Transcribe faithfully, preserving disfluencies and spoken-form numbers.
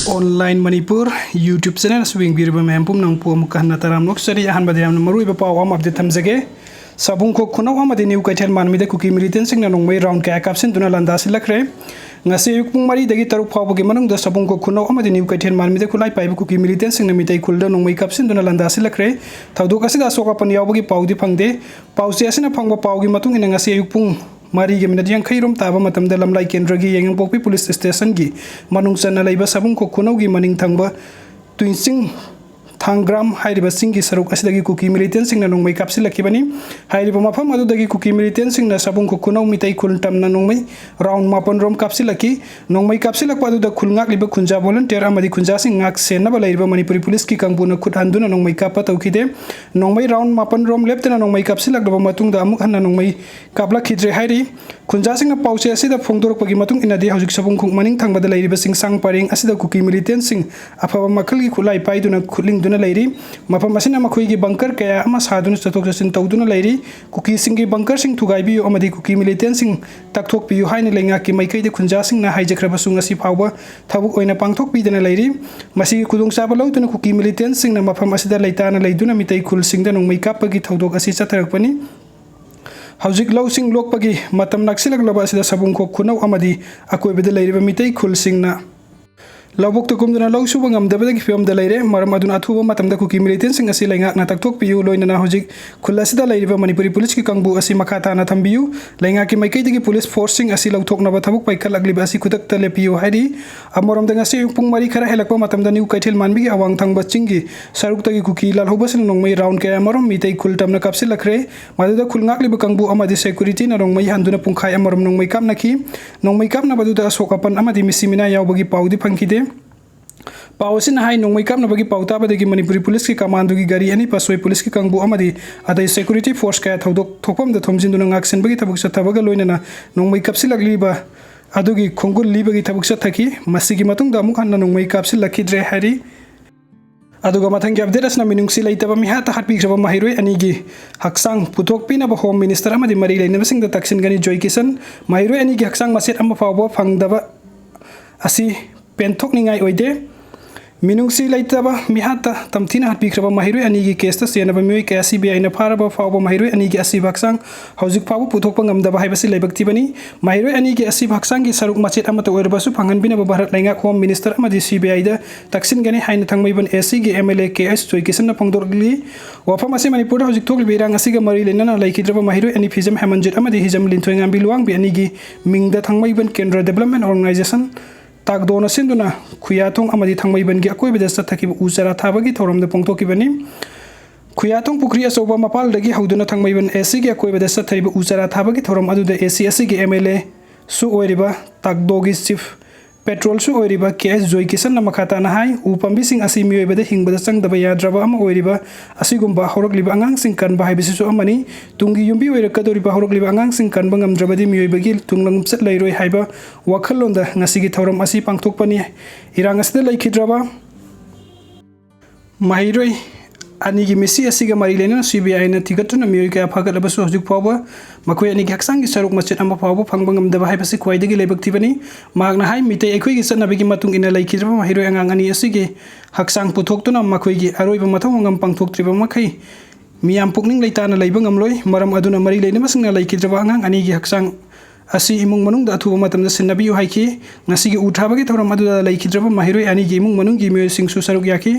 Online Manipur YouTube channel ꯑꯁꯤ ꯌꯦꯡꯕꯤꯔꯤꯕ ꯃꯌꯥꯝ ꯄꯨꯝꯅꯃꯛꯄꯨ ꯑꯃꯨꯛꯀ ꯍꯟꯅ ꯇꯔꯥꯝꯅ ꯑꯣꯛꯆꯔꯤ꯫ ꯑꯍꯥꯟꯕꯗ ꯌꯥꯝꯅ ꯃꯔꯨꯑꯣꯏꯕ ꯄꯥꯎ ꯑꯃ update ꯊꯝꯖꯒꯦ꯫ ꯁꯥꯕꯨꯡꯈꯣꯛ ꯈꯨꯅꯧ ꯑꯃꯗꯤ ꯅ꯭ꯌꯨ ꯀꯩꯊꯦꯜ ꯃꯥꯟꯕꯤꯗ ꯀꯨꯀꯤ militantꯁꯤꯡꯅ ꯅꯣꯡꯃꯩ round ꯀꯌꯥ ꯀꯥꯞꯁꯤꯟꯗꯨꯅ ꯂꯥꯟꯗꯥꯁꯤꯜꯂꯛꯈ꯭ꯔꯦ꯫ ꯉꯁꯤ ꯑꯌꯨꯛ ꯄꯨꯡ ꯃꯔꯤꯗꯒꯤ ꯇꯔꯨꯛ ꯐꯥꯎꯕꯒꯤ ꯃꯅꯨꯡꯗ ꯁꯥꯕꯨꯡꯈꯣꯛ ꯈꯨꯅꯧ ꯑꯃꯗꯤ ꯅ꯭ꯌꯨ ꯀꯩꯊꯦꯜ ꯃꯥꯟꯕꯤꯗ ꯈꯨꯠꯂꯥꯏ ꯄꯥꯏꯕ ꯀꯨꯀꯤ militantꯁꯤꯡꯅ ꯃꯤꯇꯩ ꯈꯨꯜꯗ ꯅꯣꯡꯃꯩ ꯀꯥꯞꯁꯤꯟꯗꯨꯅ ꯂꯥꯟꯗꯥꯁꯤꯜꯂꯛꯈ꯭ꯔꯦ꯫ ꯊꯧꯗꯣꯛ ꯑꯁꯤꯗ ꯑꯁꯣꯛ ꯑꯄꯟ ꯌꯥꯎꯕꯒꯤ ꯄꯥꯎꯗꯤ ꯐꯪꯗꯦ꯫ ꯄꯥꯎꯆꯦ ꯑꯁꯤꯅ ꯐꯪꯕ ꯄꯥꯎꯒꯤ ꯃꯇꯨꯡ ꯏꯟꯅ ꯉꯁꯤ ꯑꯌꯨꯛ ꯄꯨꯡ ꯃꯔꯤꯒꯤ minute ꯌꯥꯡꯈꯩ ꯔꯣꯝ ꯇꯥꯕ ꯃꯇꯝꯗ ꯂꯝꯂꯥꯏ ꯀꯦꯟꯗ꯭ꯔꯒꯤ ꯌꯦꯡꯉꯝꯄꯣꯛꯄꯤ police stationꯒꯤ ꯃꯅꯨꯡ ꯆꯟꯅ ꯂꯩꯕ ꯁꯥꯕꯨꯡꯈꯣꯛ ꯈꯨꯅꯧꯒꯤ ꯃꯅꯤꯡ ꯊꯪꯕ ꯇꯨꯏꯆꯤꯡ ꯊꯥꯡꯒ꯭ꯔꯥꯝ ꯍꯥꯏꯔꯤꯕ ꯆꯤꯡꯒꯤ ꯁꯔꯨꯛ ꯑꯁꯤꯗꯒꯤ ꯀꯨꯀꯤ militantꯁꯤꯡꯅ ꯅꯣꯡꯃꯩ ꯀꯥꯞꯁꯤꯜꯂꯛꯈꯤꯕꯅꯤ꯫ ꯍꯥꯏꯔꯤꯕ ꯃꯐꯝ ꯑꯗꯨꯗꯒꯤ ꯀꯨꯀꯤ militantꯁꯤꯡꯅ ꯁꯥꯕꯨꯡꯈꯣꯛ ꯈꯨꯅꯧ ꯃꯤꯇꯩ ꯈꯨꯜ ꯇꯝꯅ ꯅꯣꯡꯃꯩ round ꯃꯥꯄꯟ ꯔꯣꯝ ꯀꯥꯞꯁꯤꯜꯂꯛꯈꯤ꯫ ꯅꯣꯡꯃꯩ ꯀꯥꯞꯁꯤꯜꯂꯛꯄ ꯑꯗꯨꯗ ꯈꯨꯜ ꯉꯥꯛꯂꯤꯕ ꯈꯨꯟꯖꯥ volunteer ꯑꯃꯗꯤ ꯈꯨꯟꯖꯥꯁꯤꯡ ꯉꯥꯛ ꯁꯦꯟꯅꯕ ꯂꯩꯔꯤꯕ ꯃꯅꯤꯄꯨꯔꯤ policeꯀꯤ ꯀꯥꯡꯕꯨꯅ ꯈꯨꯠ ꯍꯟꯗꯨꯅ ꯅꯣꯡꯃꯩ ꯀꯥꯞꯄ ꯇꯧꯈꯤꯗꯦ꯫ ꯅꯣꯡꯃꯩ round ꯃꯥꯄꯟ ꯔꯣꯝ ꯂꯦꯞꯇꯅ ꯅꯣꯡꯃꯩ ꯀꯥꯞꯁꯤꯜꯂꯛꯂꯕ ꯃꯇꯨꯡꯗ ꯑꯃꯨꯛ ꯍꯟꯅ ꯅꯣꯡꯃꯩ ꯀꯥꯞꯂꯛꯈꯤꯗ꯭ꯔꯦ ꯍꯥꯏꯔꯤ꯫ ꯈꯨꯟꯖꯥꯁꯤꯡꯅ ꯄꯥꯎꯆꯦ ꯑꯁꯤꯗ ꯐꯣꯡꯗꯣꯔꯛꯄꯒꯤ ꯃꯇꯨꯡ ꯏꯟꯅꯗꯤ, ꯍꯧꯖꯤꯛ ꯁꯥꯕꯨꯡꯈꯣꯛ ꯃꯅꯤꯡ ꯊꯪꯕꯗ ꯂꯩꯔꯤꯕ ꯆꯤꯡꯁꯥꯡ ꯄꯔꯦꯡ ꯑꯁꯤꯗ ꯀꯨꯀꯤ militantꯁꯤꯡ ꯑꯐꯕ ꯃꯈꯜꯒꯤ ꯈꯨꯠꯂꯥꯏ ꯄꯥꯏꯗꯨꯅ ꯈꯨꯠꯂꯤꯡꯗꯨꯅ ꯂꯩꯔꯤ꯫ ꯃꯐꯝ ꯑꯁꯤꯅ ꯃꯈꯣꯏꯒꯤ bunker ꯀꯌꯥ ꯑꯃ ꯁꯥꯗꯨꯅ ꯆꯠꯊꯣꯛ ꯆꯠꯁꯤꯟ ꯇꯧꯗꯨꯅ ꯂꯩꯔꯤ꯫ ꯀꯨꯀꯤꯁꯤꯡꯒꯤ bunkerꯁꯤꯡ ꯊꯨꯒꯥꯏꯕꯤꯌꯨ ꯑꯃꯗꯤ ꯀꯨꯀꯤ militantꯁꯤꯡ ꯇꯛꯊꯣꯛꯄꯤꯌꯨ ꯍꯥꯏꯅ ꯂꯩꯉꯥꯛꯀꯤ ꯃꯥꯏꯀꯩꯗ ꯈꯨꯟꯖꯥꯁꯤꯡꯅ ꯍꯥꯏꯖꯈ꯭ꯔꯕꯁꯨ, ꯉꯁꯤ ꯐꯥꯎꯕ ꯊꯕꯛ ꯑꯣꯏꯅ ꯄꯥꯡꯊꯣꯛꯄꯤꯗꯅ ꯂꯩꯔꯤ꯫ ꯃꯁꯤꯒꯤ ꯈꯨꯗꯣꯡꯆꯥꯕ ꯂꯧꯗꯨꯅ ꯀꯨꯀꯤ militantꯁꯤꯡꯅ ꯃꯐꯝ ꯑꯁꯤꯗ ꯂꯩꯇꯥꯅ ꯂꯩꯗꯨꯅ ꯃꯤꯇꯩ ꯈꯨꯜꯁꯤꯡꯗ ꯅꯣꯡꯃꯩ ꯀꯥꯞꯄꯒꯤ ꯊꯧꯗꯣꯛ ꯑꯁꯤ ꯆꯠꯊꯔꯛꯄꯅꯤ꯫ ꯍꯧꯖꯤꯛ ꯂꯧꯁꯤꯡ ꯂꯣꯛꯄꯒꯤ ꯃꯇꯝ ꯅꯛꯁꯤꯜꯂꯛꯂꯕ ꯑꯁꯤꯗ ꯁꯥꯕꯨꯡꯈꯣꯛ ꯈꯨꯅꯧ ꯑꯃꯗꯤ ꯑꯀꯣꯏꯕꯗ ꯂꯩꯔꯤꯕ ꯃꯤꯇꯩ ꯈꯨꯜꯁꯤꯡꯅ ꯂꯧꯕꯨꯛꯇ ꯀꯨꯝꯗꯨꯅ ꯂꯧ ꯁꯨꯕ ꯉꯝꯗꯕꯗꯒꯤ ꯐꯤꯕꯝꯗ ꯂꯩꯔꯦ꯫ ꯃꯔꯝ ꯑꯗꯨꯅ ꯑꯊꯨꯕ ꯃꯇꯝꯗ ꯀꯨꯀꯤ militantꯁꯤꯡ ꯑꯁꯤ ꯂꯩꯉꯥꯛꯅ ꯇꯛꯊꯣꯛꯄꯤꯌꯨ, ꯂꯣꯏꯅꯅ ꯍꯧꯖꯤꯛ ꯈꯨꯜ ꯑꯁꯤꯗ ꯂꯩꯔꯤꯕ ꯃꯅꯤꯄꯨꯔꯤ policeꯀꯤ ꯀꯥꯡꯕꯨ ꯑꯁꯤ ꯃꯈꯥ ꯇꯥꯅ ꯊꯝꯕꯤꯌꯨ꯫ ꯂꯩꯉꯥꯛꯀꯤ ꯃꯥꯏꯀꯩꯗꯒꯤ police forceꯁꯤꯡ ꯑꯁꯤ ꯂꯧꯊꯣꯛꯅꯕ ꯊꯕꯛ ꯄꯥꯏꯈꯠꯂꯛꯂꯤꯕ ꯑꯁꯤ ꯈꯨꯗꯛꯇ ꯂꯦꯞꯄꯤꯌꯨ ꯍꯥꯏꯔꯤ꯫ ꯑꯃꯔꯣꯝꯗ, ꯉꯁꯤ ꯑꯌꯨꯛ ꯄꯨꯡ ꯃꯔꯤ ꯈꯔ ꯍꯦꯜꯂꯛꯄ ꯃꯇꯝꯗ ꯅ꯭ꯌꯨ ꯀꯩꯊꯦꯜ ꯃꯥꯟꯕꯤꯒꯤ ꯑꯋꯥꯡ ꯊꯪꯕ ꯆꯤꯡꯒꯤ ꯁꯔꯨꯛꯇꯒꯤ ꯀꯨꯀꯤ ꯂꯥꯜꯍꯧꯕꯁꯤꯡꯅ ꯅꯣꯡꯃꯩ round ꯀꯌꯥ ꯑꯃꯔꯣꯝ ꯃꯤꯇꯩ ꯈꯨꯜ ꯇꯝꯅ ꯀꯥꯞꯁꯤꯜꯂꯛꯈ꯭ꯔꯦ꯫ ꯃꯗꯨꯗ ꯈꯨꯜ ꯉꯥꯛꯂꯤꯕ ꯀꯥꯡꯕꯨ ꯑꯃꯗꯤ securityꯅ ꯅꯣꯡꯃꯩ ꯍꯟꯗꯨꯅ ꯄꯨꯡꯈꯥꯏ ꯑꯃꯔꯣꯝ ꯅꯣꯡꯃꯩ ꯀꯥꯞꯅꯈꯤ꯫ ꯅꯣꯡꯃꯩ ꯀꯥꯞꯅꯕꯗꯨꯗ ꯑꯁꯣꯛ ꯑꯄꯟ ꯑꯃꯗꯤ ꯃꯤꯁꯤ ꯃꯤꯅꯥ ꯌꯥꯎꯕꯒꯤ ꯄꯥꯎꯗꯤ ꯐꯪꯈꯤꯗꯦ꯫ ꯄꯥꯎ ꯑꯁꯤꯅ ꯍꯥꯏ, ꯅꯣꯡꯃꯩ ꯀꯥꯞꯅꯕꯒꯤ ꯄꯥꯎ ꯇꯥꯕꯗꯒꯤ ꯃꯅꯤꯄꯨꯔꯤ policeꯀꯤ commandꯒꯤ ꯒꯥꯔꯤ ꯑꯅꯤ, ꯄꯥꯠꯁꯣꯏ policeꯀꯤ ꯀꯥꯡꯕꯨ ꯑꯃꯗꯤ ꯑꯇꯩ security force ꯀꯌꯥ ꯊꯧꯗꯣꯛ ꯊꯣꯛꯐꯝꯗ ꯊꯣꯝꯖꯤꯟꯗꯨꯅ ꯉꯥꯛꯁꯦꯟꯕꯒꯤ ꯊꯕꯛ ꯆꯠꯊꯕꯒ ꯂꯣꯏꯅꯅ ꯅꯣꯡꯃꯩ ꯀꯥꯞꯁꯤꯜꯂꯛꯂꯤꯕ ꯑꯗꯨꯒꯤ ꯈꯣꯡꯒꯨꯜ ꯂꯤꯕꯒꯤ ꯊꯕꯛ ꯆꯠꯊꯈꯤ꯫ ꯃꯁꯤꯒꯤ ꯃꯇꯨꯡꯗ ꯑꯃꯨꯛ ꯍꯟꯅ ꯅꯣꯡꯃꯩ ꯀꯥꯞꯁꯤꯜꯂꯛꯈꯤꯗ꯭ꯔꯦ ꯍꯥꯏꯔꯤ꯫ ꯑꯗꯨꯒ ꯃꯊꯪꯒꯤ update ꯑꯁꯤꯅ ꯃꯤꯅꯨꯡꯁꯤ ꯂꯩꯇꯕ ꯃꯤꯍꯥꯠꯇ ꯍꯥꯠꯄꯤꯈ꯭ꯔꯕ ꯃꯍꯩꯔꯣꯏ ꯑꯅꯤꯒꯤ ꯍꯛꯆꯥꯡ ꯄꯨꯊꯣꯛꯄꯤꯅꯕ Home Minister ꯑꯃꯗꯤ ꯃꯔꯤ ꯂꯩꯅꯕꯁꯤꯡꯗ ꯇꯛꯁꯤꯟꯒꯅꯤ꯫ ꯖꯣꯏ ꯀꯤꯁꯟ, ꯃꯍꯩꯔꯣꯏ ꯑꯅꯤꯒꯤ ꯍꯛꯆꯥꯡ ꯃꯆꯦꯠ ꯑꯃ ꯐꯥꯎꯕ ꯐꯪꯗꯕ ꯑꯁꯤ ꯄꯦꯟꯊꯣꯛꯅꯤꯡꯉꯥꯏ ꯑꯣꯏꯗꯦ꯫ ꯃꯤꯅꯨꯡꯁꯤ ꯂꯩꯇꯕ ꯃꯤꯍꯥꯠꯇ ꯇꯝꯊꯤꯅ ꯍꯥꯠꯄꯤꯈ꯭ꯔꯕ ꯃꯍꯩꯔꯣꯏ ꯑꯅꯤꯒꯤ ꯀꯦꯁꯇ ꯆꯦꯟꯅꯕ ꯃꯤꯑꯣꯏ ꯀꯌꯥ ꯁꯤ ꯕꯤ ꯑꯥꯏꯅ ꯐꯥꯔꯕ ꯐꯥꯎꯕ ꯃꯍꯩꯔꯣꯏ ꯑꯅꯤꯒꯤ ꯑꯁꯤꯕ ꯍꯛꯆꯥꯡ ꯍꯧꯖꯤꯛ ꯐꯥꯎꯕ ꯄꯨꯊꯣꯛꯄ ꯉꯝꯗꯕ ꯍꯥꯏꯕꯁꯤ ꯂꯥꯏꯕꯛ ꯊꯤꯕꯅꯤ꯫ ꯃꯍꯩꯔꯣꯏ ꯑꯅꯤꯒꯤ ꯑꯁꯤꯕ ꯍꯛꯆꯥꯡꯒꯤ ꯁꯔꯨꯛ ꯃꯆꯦꯠ ꯑꯃꯠꯇ ꯑꯣꯏꯔꯕꯁꯨ ꯐꯪꯍꯟꯕꯤꯅꯕ ꯚꯥꯔꯠ ꯂꯩꯉꯥꯛ ꯍꯣꯝ ꯃꯤꯅꯤꯁꯇꯔ ꯑꯃꯗꯤ ꯁꯤ ꯕꯤ ꯑꯥꯏꯗ ꯇꯛꯁꯤꯟꯒꯅꯤ ꯍꯥꯏꯅ ꯊꯥꯡꯃꯩꯕꯟ ꯑꯦ ꯁꯤꯒꯤ ꯑꯦꯝ ꯑꯦꯜ ꯑꯦ ꯀꯦ ꯑꯦꯁ ꯖꯣꯏꯀꯤꯁꯟꯅ ꯐꯣꯡꯗꯣꯔꯛꯂꯤ꯫ ꯋꯥꯐꯝ ꯑꯁꯤ ꯃꯅꯤꯄꯨꯔꯗ ꯍꯧꯖꯤꯛ ꯊꯣꯛꯂꯤꯕ ꯏꯔꯥꯡ ꯑꯁꯤꯒ ꯃꯔꯤ ꯂꯩꯅꯅ ꯂꯩꯈꯤꯗ꯭ꯔꯕ ꯃꯍꯩꯔꯣꯏ ꯑꯅꯤ ꯐꯤꯖꯝ ꯍꯦꯃꯟꯖꯤꯠ ꯑꯃꯗꯤ ꯍꯤꯖꯝ ꯂꯤꯟꯊꯣꯏꯉꯥꯝꯕꯤ ꯂꯨꯋꯥꯡꯕꯤ ꯑꯅꯤꯒꯤ ꯃꯤꯡꯗ ꯊꯥꯡꯃꯩꯕꯟ ꯀꯦꯟꯗ꯭ꯔ ꯗꯦꯕꯂꯞꯃꯦꯟ ꯑꯣꯔꯒꯅꯥꯏꯖꯦꯁꯟ ꯇꯥꯛꯗꯣꯅ ꯁꯤꯟꯗꯨꯅ ꯈꯨꯌꯥꯊꯣꯡ ꯑꯃꯗꯤ ꯊꯥꯡꯃꯩꯕꯟꯒꯤ ꯑꯀꯣꯏꯕꯗ ꯆꯠꯊꯈꯤꯕ ꯎ ꯆꯥꯔꯥ ꯊꯥꯕꯒꯤ ꯊꯧꯔꯝꯗ ꯄꯥꯡꯊꯣꯛꯈꯤꯕꯅꯤ꯫ ꯈꯨꯌꯥꯊꯣꯡ ꯄꯨꯈ꯭ꯔꯤ ꯑꯆꯧꯕ ꯃꯄꯥꯜꯗꯒꯤ ꯍꯧꯗꯨꯅ ꯊꯥꯡꯃꯩꯕꯟ ꯑꯦ ꯁꯤꯒꯤ ꯑꯀꯣꯏꯕꯗ ꯆꯠꯊꯔꯤꯕ ꯎ ꯆꯥꯔꯥ ꯊꯥꯕꯒꯤ ꯊꯧꯔꯝ ꯑꯗꯨꯗ ꯑꯦ ꯁꯤ ꯑꯁꯤꯒꯤ ꯑꯦꯝ ꯑꯦꯜ ꯑꯦꯁꯨ ꯑꯣꯏꯔꯤꯕ ꯇꯥꯛꯗꯣꯒꯤ ꯆꯤꯐ ꯄꯦꯇ꯭ꯔꯣꯜꯁꯨ ꯑꯣꯏꯔꯤꯕ ꯀꯦ ꯑꯦꯁ ꯖꯣꯏꯀꯤꯁꯟꯅ ꯃꯈꯥ ꯇꯥꯅ ꯍꯥꯏ, ꯎ ꯄꯥꯝꯕꯤꯁꯤꯡ ꯑꯁꯤ ꯃꯤꯑꯣꯏꯕꯗ ꯍꯤꯡꯕꯗ ꯆꯪꯗꯕ ꯌꯥꯗ꯭ꯔꯕ ꯑꯃ ꯑꯣꯏꯔꯤꯕ ꯑꯁꯤꯒꯨꯝꯕ ꯍꯧꯔꯛꯂꯤꯕ ꯑꯉꯥꯡꯁꯤꯡ ꯀꯟꯕ ꯍꯥꯏꯕꯁꯤꯁꯨ ꯑꯃꯅꯤ꯫ ꯇꯨꯡꯒꯤ ꯌꯨꯝꯕꯤ ꯑꯣꯏꯔꯛꯀꯗꯧꯔꯤꯕ ꯍꯧꯔꯛꯂꯤꯕ ꯑꯉꯥꯡꯁꯤꯡ ꯀꯟꯕ ꯉꯝꯗ꯭ꯔꯕꯗꯤ ꯃꯤꯑꯣꯏꯕꯒꯤ ꯇꯨꯡꯂꯝꯆꯠ ꯂꯩꯔꯣꯏ ꯍꯥꯏꯕ ꯋꯥꯈꯜꯂꯣꯟꯗ ꯉꯁꯤꯒꯤ ꯊꯧꯔꯝ ꯑꯁꯤ ꯄꯥꯡꯊꯣꯛꯄꯅꯤ꯫ ꯏꯔꯥꯡ ꯑꯁꯤꯗ ꯂꯩꯈꯤꯗ꯭ꯔꯕ ꯃꯍꯩꯔꯣꯏ ꯑꯅꯤꯒꯤ ꯃꯤꯁꯤ ꯑꯁꯤꯒ ꯃꯔꯤ ꯂꯩꯅꯅ ꯁꯤ ꯕꯤ ꯑꯥꯏꯅ ꯊꯤꯒꯠꯇꯨꯅ ꯃꯤꯑꯣꯏ ꯀꯌꯥ ꯐꯥꯒꯠꯂꯕꯁꯨ ꯍꯧꯖꯤꯛ ꯐꯥꯎꯕ ꯃꯈꯣꯏ ꯑꯅꯤꯒꯤ ꯍꯛꯆꯥꯡꯒꯤ ꯁꯔꯨꯛ ꯃꯆꯦꯠ ꯑꯃ ꯐꯥꯎꯕ ꯐꯪꯕ ꯉꯝꯗꯕ ꯍꯥꯏꯕꯁꯤ ꯈ꯭ꯋꯥꯏꯗꯒꯤ ꯂꯥꯏꯕꯛ ꯊꯤꯕꯅꯤ꯫ ꯃꯍꯥꯛꯅ ꯍꯥꯏ, ꯃꯤꯇꯩ ꯑꯩꯈꯣꯏꯒꯤ ꯆꯠꯅꯕꯤꯒꯤ ꯃꯇꯨꯡ ꯏꯟꯅ ꯂꯩꯈꯤꯗ꯭ꯔꯕ ꯃꯍꯩꯔꯣꯏ ꯑꯉꯥꯡ ꯑꯅꯤ ꯑꯁꯤꯒꯤ ꯍꯛꯆꯥꯡ ꯄꯨꯊꯣꯛꯇꯨꯅ ꯃꯈꯣꯏꯒꯤ ꯑꯔꯣꯏꯕ ꯃꯊꯧ ꯃꯉꯝ ꯄꯥꯡꯊꯣꯛꯇ꯭ꯔꯤꯕ ꯃꯈꯩ ꯃꯤꯌꯥꯝ ꯄꯨꯛꯅꯤꯡ ꯂꯩꯇꯥꯅ ꯂꯩꯕ ꯉꯝꯂꯣꯏ꯫ ꯃꯔꯝ ꯑꯗꯨꯅ ꯃꯔꯤ ꯂꯩꯅꯕꯁꯤꯡꯅ ꯂꯩꯈꯤꯗ꯭ꯔꯕ ꯑꯉꯥꯡ ꯑꯅꯤꯒꯤ ꯍꯛꯆꯥꯡ ꯑꯁꯤ ꯏꯃꯨꯡ ꯃꯅꯨꯡꯗ ꯑꯊꯨꯕ ꯃꯇꯝꯗ ꯁꯤꯟꯅꯕꯤꯌꯨ ꯍꯥꯏꯈꯤ꯫ ꯉꯁꯤꯒꯤ ꯎ ꯊꯥꯕꯒꯤ ꯊꯧꯔꯝ ꯑꯗꯨꯗ ꯂꯩꯈꯤꯗ꯭ꯔꯕ ꯃꯍꯩꯔꯣꯏ ꯑꯅꯤꯒꯤ ꯏꯃꯨꯡ ꯃꯅꯨꯡꯒꯤ ꯃꯤꯑꯣꯏꯁꯤꯡꯁꯨ ꯁꯔꯨꯛ ꯌꯥꯈꯤ꯫